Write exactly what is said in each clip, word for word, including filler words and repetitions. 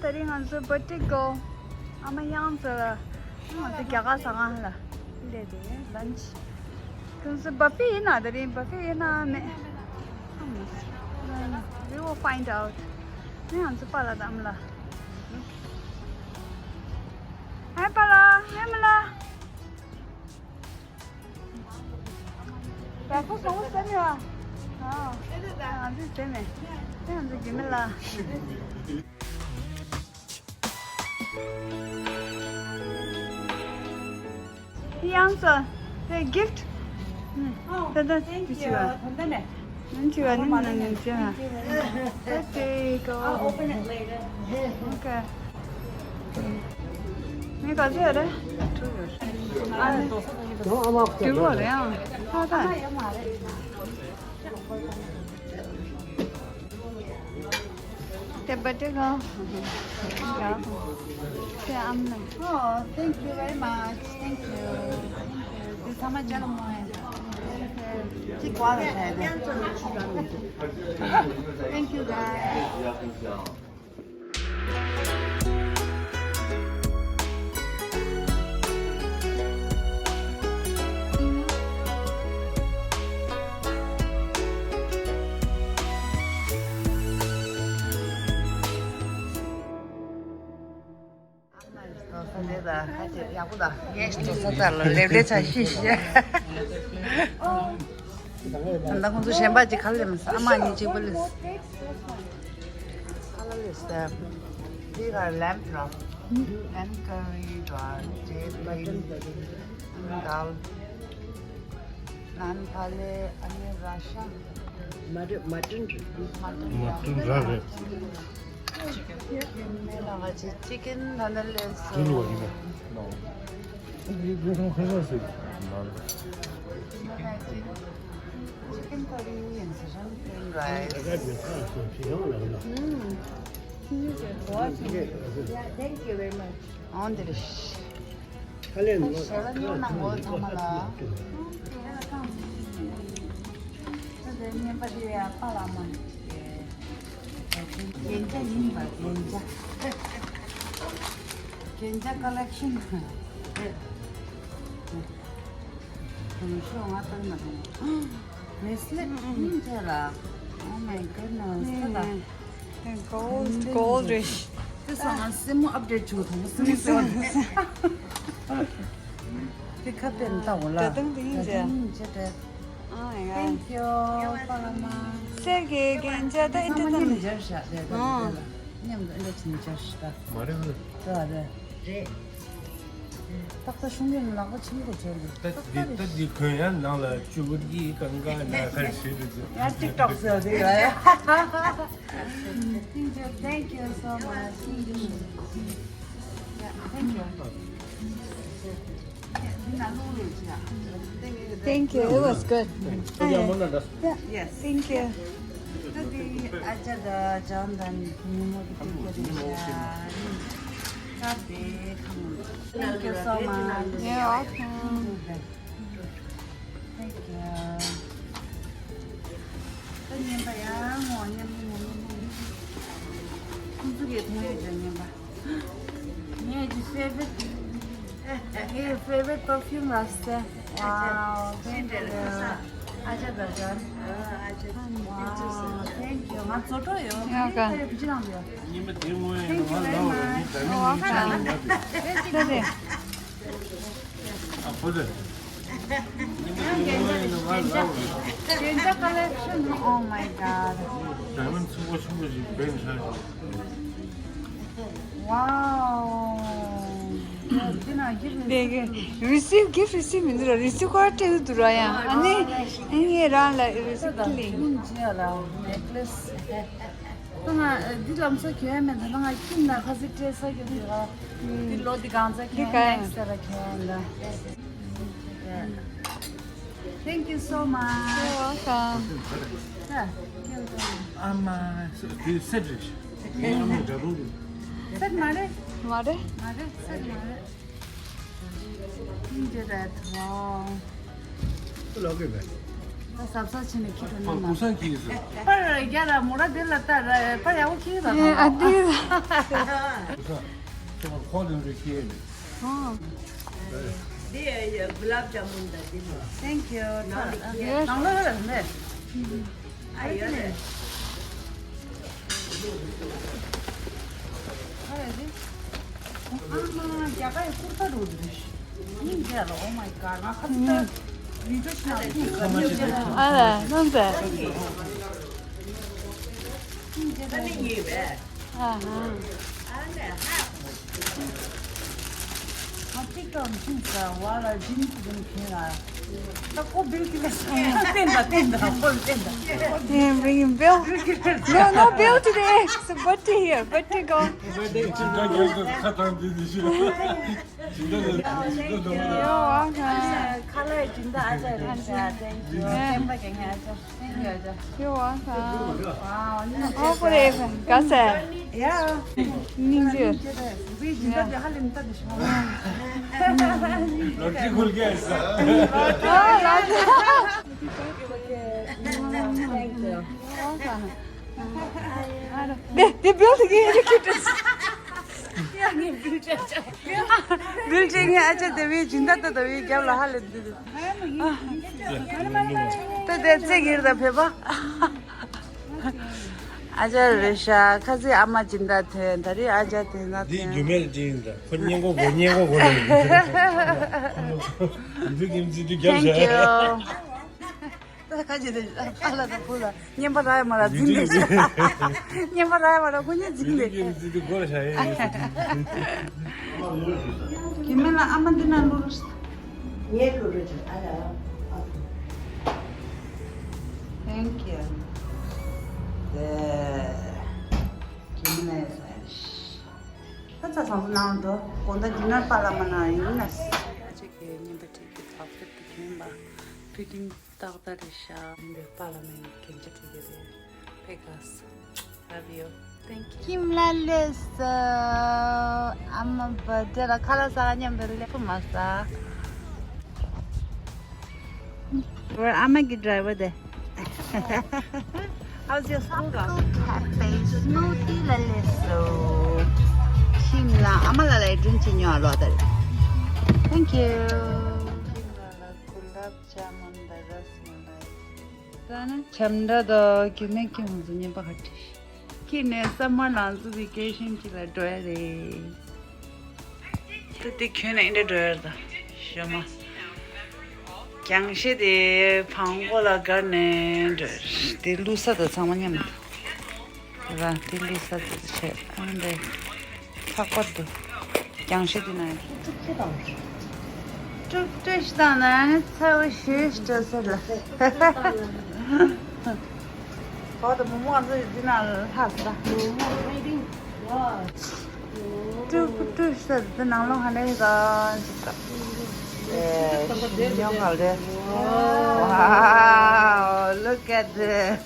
དེ་རིང་ང་ཚོ་བར་ཐི་ཌེ་གོ། ཨ་མ་གཡང་ཚ་ལ། ང་ཚོ་རྒྱ་གར་ཟ་ཁང་ལ་སླེབས་ཏེ་ལན་ཆི། ཁྱོད་ཚོ་བ་ཕེ་ཡིན་ན། དེ་རིང་བ་ཕེ་ཡིན་ན་མེད། We will find out. ནས་ང་ཚོ་པཱ་ལགས་དང་ཨ་མ་ལགས། ཧའི་པཱ་ལགས། ཧའི་ཨ་མ་ལགས། བདག་པོ་གང་བ་ཟ་ནས་བ། ཨ། ཨ་ཙི་ཟེར་ནས། ཨ་ཙི་རྒྱུ་མེད་ལ། ཡང་ཚ། དེ་gift། ཨ། ད་ད་དེ་ཅི་བ། ད་ད་ནས། ནན་ཆི་བ་ནི་ནན་ནན་ཆི་བ། Let's see, go. I'll open it later. Okay. ངས་ག་ཚོད་རེད། ཨ་ནི། དུ་བ་རེད་ཨང་། ཧ་ད། དེ་བ་དེ་ག་དེ་ཨམ་ན། Oh, thank you very much. Thank you. Thank you. དེ་ཚང་མ་ཅ་ལ་མོ་ཡིན། ཅི་གོ་ལ་ཐལ་དེ། Thank you, guys. ཡག་པོ་དང་། ངས་ལོ་སོ་ཙར་ལ་ལེབ་ལེ་ཚ་ཤི་ཤི། ད་ལྟ་ཁོང་ཚོ་གཞན་པ་ཅིག་ཁ་ལེ་མི་ས་ཨ་མ་གཉིས་གཅིག་པ་ལེ། ཁ་ལ་ལེ་སྟེ། These are lamb chop, lamb curry, red bean, dal, naan phale, onion rasha. Mutton, mutton. Mutton rasha. Chicken, chicken curry and some plain rice. Mm. Yeah, thank you very much. On the dish. ཁ་ལས་ནོར། ཞལ་ལག་ཉོ་གནང་གོ་ཚང་མ་ལ། ད་དེ་བརྙན་པ་དེ་ཡ་པ་ལ་མ། རྒྱན་ཆ་ཡིན་པ། རྒྱན་ཆ། རྒྱན་ཆ་collection། གང་ཤོག་ང་ལྟར་མ་དང་། Bracelet ཡིན་ཆེ་ལ། Oh my goodness. ད་ད། Gold, gold རེད། དེ་སོང་ང་སེམས་མོ་update བྱུང་ཐོང་སེམས་མོ་སེམས་མོ། དེ་ཁ་པན་ལྟ་འོ་ལ། ད་དང་དེ་ཡིན་ཟེར། ད་དང་ཡིན་ཟེར། Oh my God. Thank you. You're welcome. གསེར་གྱི་རྒྱན་ཆ་ད་ཨེ་འདྲ་ཙམ། མཉམ་སྦྱར་བཞག་དེ་ད་དེ་ལ་མཉམ་དུ་ཨེ་འདྲ་ཙམ་སྦྱར་ཞིག་ད། མ་རེད་ལ། ད་རེད། རེད། ཏག་ཏག་ཤུང་གི་ལག་པ་ཆེན་པོ་བྱས་འདུག་ད་འདི་ད་འདི་གོན་ཡང་ནང་ལ་བཅུ་གི་གང་ག་ན་ག་ཞེས་འདུག་ཡང་TikTok ཟེར་དེ་ཡ། Thank you, thank you so much. Yeah, thank you. Thank you. It was good. Yeah. Yes. Thank you. Thank you so much. You're welcome. Thank you. ད་ཉན་པ་ཡང་ངོ་ཉན་པ་ངོ་ཉན་པ། ཁོང་ཚོ་གིས་མཐོང་ཡོད་ཀྱང་ཉན་པ། ངའི་favorite། ངའི་favorite perfume ར་སེ། Wow, thank you. ཨ་ཅག་ད་ཅག Wow, thank you. ང་ཚོ་འགྲོ་ཡོད། ཡོད་ག་ད་ཡོད་བྱི་ནང་ཡོད། ཉན་པ་དེ་ངོ་ཡང་Thank you ང་very ལ་much. ཉན་ད་ནི་ངའི་ཆ་ནས་ང་དེ། ད་དེ། ཨ་ཕོ་དེ། རྒྱན་ཆ་རྒྱན་ཆ་རྒྱན་ཆ་collection. Oh my God. Diamond ཆེན་པོ་ཆེན་པོ་ཞིག་བེན་ཆ། Wow. འདི་ན་gift དེ་གི་receive gift receive མི་འདུག་ར། receive card སྤྲད་འདུག་ར་ཡང་། ཨ་ནི་ཨ་ནི་རང་ལ་receive ད་ལིང་། ཁྱིམ་ཅི་ཡ་ལ་necklace། ད་ང་འདི་ལམ་སང་གྱོན་ཡ་མེད། ད་ང་ཁྱིམ་ན་ཁ་སི་སྤྲད་ས་གྱོན་འདི་ར། འདི་ལོ་འདི་གང་ཚ་གྱོན། འདི་ག next year གྱོན་ད། Thank you so much. You're welcome. ཨ་མ་སེ་ཊི་རེད། ཨ་མ་འདྲ་པོ་རེད། སེ་ཊི་མ་རེད། མ་རེད། མ་རེད། སེ་ཊི་མ་རེད། ཡིན་གྱི་རེད་དོ། ལོག་གི་རེད། ད་གཟབ་གཟབ་བྱས་ནས་ཁྱེར་ཐོན་པར་ནས་མ་གུ་སང་ཁྱེར་ཡིན་ཟེར། པར་རྒྱ་ར་མོ་ར་དེ་ལ་ལྟ་ར་པར་ཡག་པོ་ཁྱེར་ཡིན་ད་ཨ་ད་ལྟ། དེ་གུ་སང་ཁྱེར་བར་ཁོག་ལེན་རེ་ཁྱེར་ནས། ཨོ། འདི་གུ་ལབ་ཇ་མུན་ད་འདི་མོ། Thank you. ནང་ལ་ནང་ལ་ལ་ནས། ཨ་ཡོད་རེད། ཨ་རེད་འདི། ཨ་མ་རྒྱ་གར་ཡི་ཀུར་ཏ་འགྲོ་འདི་རེད། སྙིང་རྗེ་ལ། Oh my God. ང་ཁ་ཚིག་ད་བི་ཌིའོ་ཞིག་ནང་སྙིང་རྗེ་ལ། ཨ་ལ་ནང་ཟེར། སྙིང་རྗེ་ལ། ཨ་ཧ། ང་ཅིག་ཀྱང་མི་ཤེས་ས་བ་ལ་ཇིན་ཙི་ཇིན་ཁེན་ལ། ད་ཁོ་བིལ་ཀི་ལས་སོང་ཡང་བསྟན་ད་བསྟན་ད་ཁོ་བསྟན་ད། Damn, bringing Bill. No, no Bill today. So birthday here, birthday go. སྦྱིན་བདག་རྒྱལ་ཁ་ཐང་འདི་འདི་ཞིག་སྦྱིན་བདག་ལ་སྦྱིན་བདག་འདི་མོ། You're welcome. ཁ་ལག་སྦྱིན་བདག་ཨ་ཅག་རེད་ཤག Thank you. ཨེ། སེམས་པ་རྒྱག་མཁན་ཨ་ཅག Thank you ཨ་ཅག You're welcome. Wow, ཨོ་ཁོ་རེ་ག་ས། Yeah. སྙིང་རྗེ། བའི་སྦྱིན་བདག་དེ་ཧ་ལས་མི་ལྟ་དེ་ཤོག་ལོ་ཊི་ཁུལ་གྱི་ཨ་ཅག་ཨ་ལ་ཅག Thank you. དེ་དེ་བིལ་དེ་གི་ཨེ་ཁྱུ་ཏུ། བིལ་ཅན་ངའི་ཨ་ཅག་དེ་བའི་སྦྱིན་བདག་ད་ད་བའི་རྒྱབ་ལ་ཧ་ལས་འདུག་ད་དེ་རྩེ་གིར་ད་ཕེབས་པ། ཨ་ཅག་རེད་ཤག་ཁ་སང་ཨ་མ་སྦྱིན་བདག་ཐོན། ད་རེས་ཨ་ཅག་ཐོན་ན་འདི་ཐོན། རྒྱུ་མེད་ལ་ཅི་ཡིན་ད། ཁོ་སྙན་གོ་གོ་སྙན་གོ་གོ་ལ་ཡིན། འདི་གིམ་ཅི་འདི་རྒྱབ་Thank བྱས། you. ད་ཁ་ཅིག་དེ་ཨ་ལ་ད་བུ་ལ་བརྙན་པ་རག་ཡ་མ་རག་འཛིན་དེ། བརྙན་པ་རག་ཡ་མ་རག་ཁོ་གཉིས་འཛིན་དེ། འདི་གོ་ལ་ཤ་ཡིན། གི་མེ་ལ་ཨ་མ་འདི་ན་ལུ་རུ། ངའི་ལུ་རུ་ཅིག་ཨ་ཡ། Thank you. གི་མེ་ལ་ཡ་ས་ཡ་ཤ། ད་ཚ་སང་སུ་ནང་འགྲོ་དགོང་དག་ཌི་ནར་པཱ་ལགས་མ་ན་ཡིན་ན། ཁྱེད་ཀྱི་བརྙན་པ་བྲིས་ཀྱི་ཐག་ཚད་དུ་ཁྱོན་པ་བུ་ཏིང་ཏག་ཏག་རེད་ཤག་འདི་པཱ་ལགས་མ་ཡིན་གན་ཅི་བྲིས་ཀྱི་རེད། Pegasus. Love you. Thank you. ཁྱིམ་ལ་སླེབས་སོང་། ཨ་མ་བར་ཐི་ཌེ་ལ་ཁ་ལག་ཟ་ག་མཉམ་དུ་སླེབས་མ་ཟ། We're ཨ་མ་གི་ཌ་རའི་ཝར་དེ། How's your school going? Tropical Cafe smoothie ལ་སླེབས་སོང་། ཁྱིམ་ལ་ཨ་མ་ལ་ལ་ཡི་ཌིང་ཅི་ཉོ་ལོ་དེ། Thank you. ཁྱིམ་ལ་ལ་གུ་ལབ་ཇ་མུན་དང་ར་སི་མ་ལའི། ད་ནི་ཁྱམས་འདྲ་དང་རྒྱུ་མེད་ཀྱི་ཧོང་སུ་ཉན་པ་ཧ་ཁྲིད། ཁྱེད་ནས་སམ་མར་ལང་ཚོ་བི་ཀེ་ཤན་གྱི་ལ་འགྲོ་ཡ་རེད། ད་དེ་ཁྱོད་ནས་འདྲ་འགྲོ་ཡ་རེད་ད། ཞོ་མ། རྒྱང་ཤེལ་དེ་བང་གོ་ལ་སྒར་ནས་འགྲོ་ཡ་རེད། དེ་བླུགས་ས་དང་ཚང་མ་མཉམ་དུ། ར་དེ་བླུགས་ས་དེ་བྱས་ཨ་འདྲ། ལྷག་པར་དུ། རྒྱང་ཤེལ་དེ་ན་དཀྲུག་དཀྲུག་བཏང་ན་ཚ་བོ་ཞེས་སྤྲོ་ས་ལ། གོ་ད་མོ་མོ་ང་ཚོ་འདི་ན་ལྷག་ས། དཀྲུག་དཀྲུག་ས་དེ་ནང་ལོགས་ཧ་ནས་ད་ཅིག་ད། ཨེ་ཉོ་ག་རེ། Wow, look at this.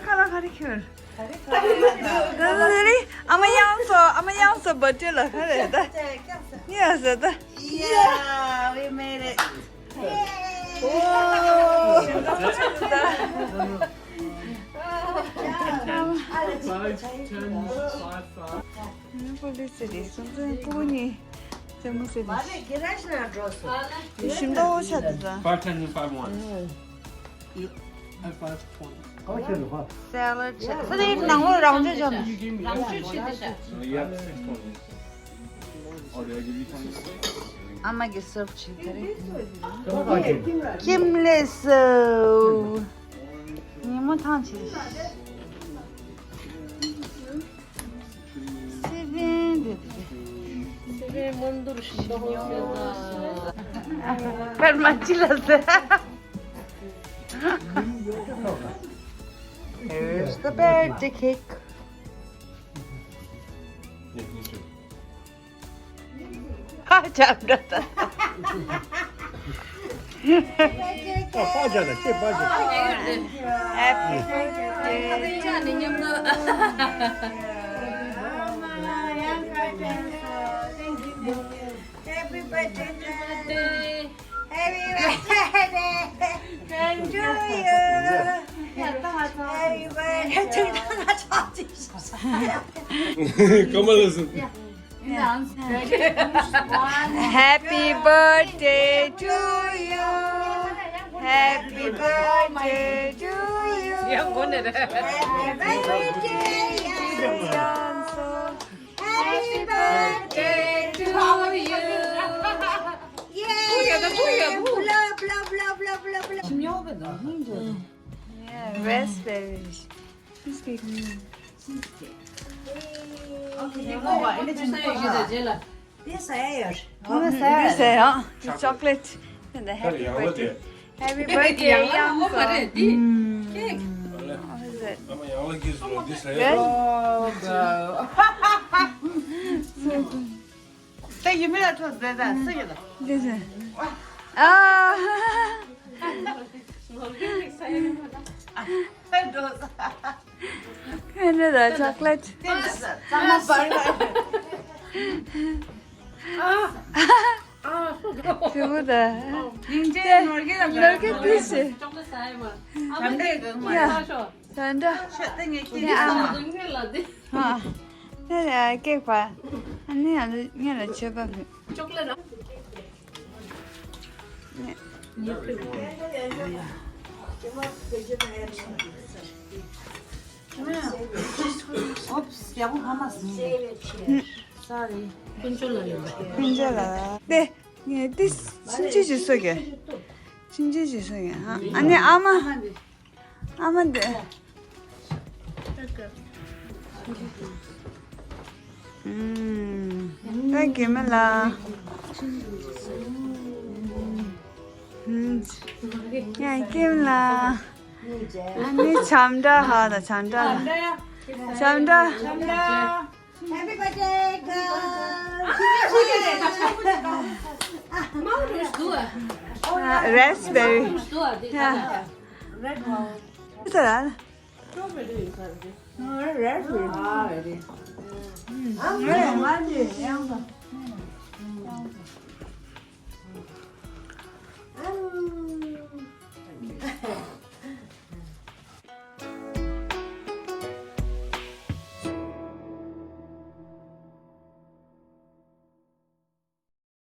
ཁ་ལག་ག་རེ་ཁྱོད། ད་ད་རེད། ཨ་མ་ཡང་སོ། ཨ་མ་ཡང་སོ་བར་ཐི་ཌེ་ལ་ག་རེ་ད། ངས་ཟེར་ད། Yeah, we made it. Five, ten, five, five. ཨ་ནི་ཕོ་ལི་སི་རེད། སོང་ཙང་ཕྲུ་གུ་གཉིས་རྩེད་མོ་རྩེ་ནས། ཞིམ་ཏོག་ཆགས་འདུག་ད། Five ten and five one. You have five twenty. Salad check. ས་དེའི་ནང་ལོགས་རང་བཅོས་བྱས་ནས། You gave me everything. So you have six twenty. Oh, did I give you twenty? ཨ་མ་གིས་སརབ་བྱས་ད་རེད། ཁྱིམ་ལ་སླེབས་སོང་། ཉིན་མོ་ཐང་ཆད། སི་པན་དེ་དེ། སི་པན་མོན་དུར་ཞིམ་པོ་ཡོད་ད། པད་མ་ཅི་ལ་ཟེར། Here's the birthday cake. ཧ་ཅང་འདྲ་ད། ཨ་པ་ཅག་ལ་ཁྱེད་པ་ཅག Happy birthday. Happy birthday. Happy birthday to you. Happy birthday to you. Happy birthday to you. Happy birthday to you. Happy birthday, Happy birthday to you. Yay! Blah, blah, blah, blah, blah, blah. Yeah, raspberry. Cheesecake. འདི་ཟ་ཡ་ཡོད། འདི་ཟ་ཡ་ཡོད། Chocolate. And the happy birthday. Happy birthday, Yangso. What is it? Good? Oh, girl. This is. Ah. Canada chocolate. Look at this. ད་འདྲ། ད་ཡ་ཀེག་པ། ཨ་ནི་ང་ཚོ་ངེད་ལ་མཆོད་པ་ཕུལ། Oops, yeah, how much? Sorry. ཀུན་སྤྱོད་ལ་ཡོད་པ། ཀུན་སྤྱོད་ལ། དེ། ངས་དེ་ཕྱིན་ཆད་ཅིག་གསོ་གི། ཕྱིན་ཆད་ཅིག་གསོ་གི། ཨ་ནི་ཨ་མ། ཨ་མ་འདི། ཨུམ། Thank you, མི་ལ། ཨུམ། ཡ་ཀེམ་ལ། ཨ་ནི་ཆམ་འདྲ་ཧ་ད་ཆམ་འདྲ། ཆམ་འདྲ། Happy birthday, girl. Raspberry. Yeah. Red one. Strawberry. Raspberry. Ah, very. Mm. Mm.